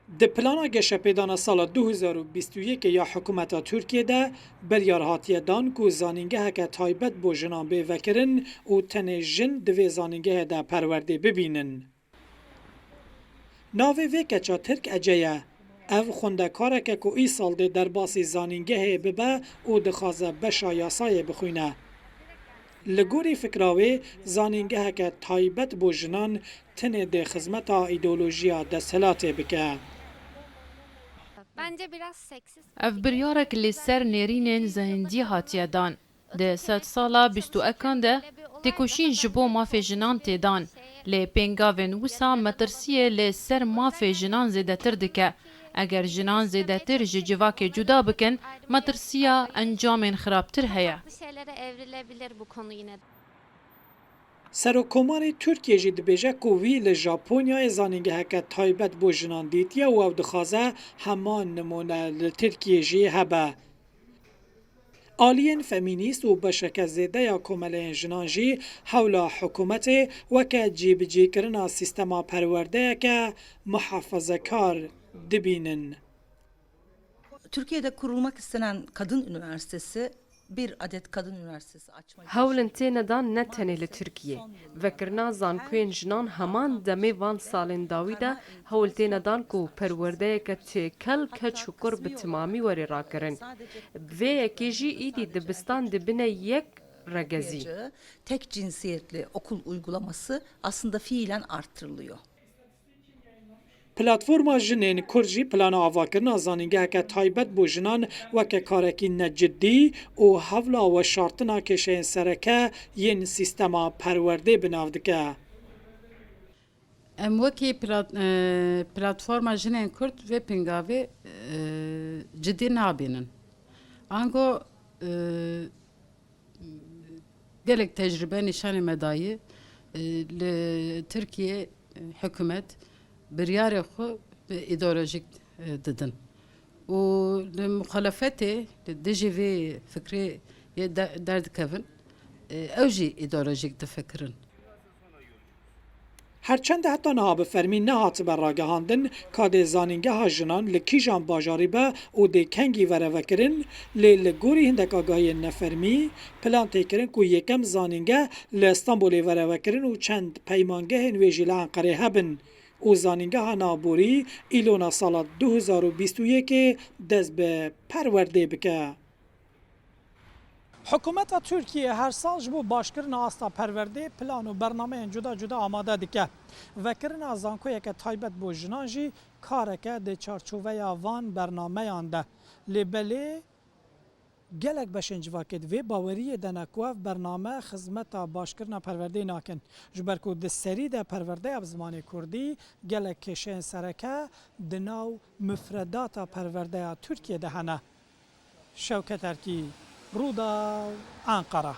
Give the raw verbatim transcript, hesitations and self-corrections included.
Di plana geşepêdana sala du hezar û bîst û yekê ya hikûmeta Tirkiyê de biryar hatiye dan ku zanîngeheke taybet bo jinan bê vekirin û tenê jin di vê zanîngehê de perwerdê bibînin. Navê vê keça Tirk Ece ye. Ev xwendekareke ku îsal dê derbasî zanîngehê bibe û dixwaze beşa yasayê bixwîne. Li gorî fikra wê, zanîngeheke taybet bo jinan tenê dê xizmeta îdeolojiya desthilatê bike. Ev biryarek li ser nêrînên zehindî hatiye dan. Di sedsala bîst û yekan de têkoşîn ji bo mafê jinan tê dan, lê pêngavên wisa metirsiyê li ser mafê jinan zêdetir dike. Eger jinan zêdetir ji civakê cuda bikin, metirsiya encamên xirabtir heye. Serokkomarê Tirkiyê jî dibêje ku wî li Japonyayê zanîngeheke taybet bo jinan dîtiye û ew dixwaze heman nimûne li Tirkiyê jî hebe. Aliyên femînîst û beşeke zêde ya komeleyên jinan jî hewla hikûmetê weke cîbicîkirina sîstema perwerdeyeke muhafazekar dibînin. Türkiye'de kurulmak istenen kadın üniversitesi bir adet kadın üniversitesi açma girişimi. Hewl in têne dan ne tenê li Tirkiyê. Vekirina zankoyên jinan heman demê van salên dawî de hewl têne dan ku perwerdeyeke têkel keç û kur bi timamî were rakirin. Bi vê yekê jî îdî dibistan dibine yek regezî. Tek cinsiyetli okul uygulaması aslında fiilen arttırılıyor. Platforma Jinên Kurd jî plana avakirina zanîngeheke taybet bo jinan weke karekî ne cidî û hewla weşartina kêşeyên sereke yên sîstema perwerdê bi nav dike. Em wekî plat- e, platforma Jinên Kurd vê pingavê e, cidî nabînin. Ango e, gelek tecrûbe nîşanê me dayî e, li Tirkiye e, hikûmet biryarê xwe bi îdeolojîk e, didin. Û li muxalefetê, li dijî vê fikrê yê de- derdikevin, e, ew jî îdeolojîk difikirin. Her çend heta niha bi fermî nehatibe ragihandin ka dê zanîngeha jinan li kîjan bajarî be û dê kengî were vekirin, lê li gorî hindek agahiyên nefermî, plan tê kirin ku yekem zanîngeh li Stenbolê were vekirin û çend peymangehên wê jî li Enqerê hebin û zanîngeha navborî Îlona sala du hezar û bîst û yekê dest bi perwerdê bike. Hikûmeta Tirkiyê her sal ji bo başkirina asta perwerdê plan û bernameyên cuda cuda amade dike. Vekirina zankoyeke taybet bo jinan jî kareke di çarçoveya van bernameyan de. Lê belê gelek beşên civakê di vê baweriyê de ne ku ev bername xizmeta başkirina perwerdê nakin. Ji ber ku di serî de perwerdeya bi zimanê kurdî gelek kêşeyên sereke di nav mifredata perwerdeya Tirkiyê de hene. Şewket Erkî, Rûdaw, Enqera.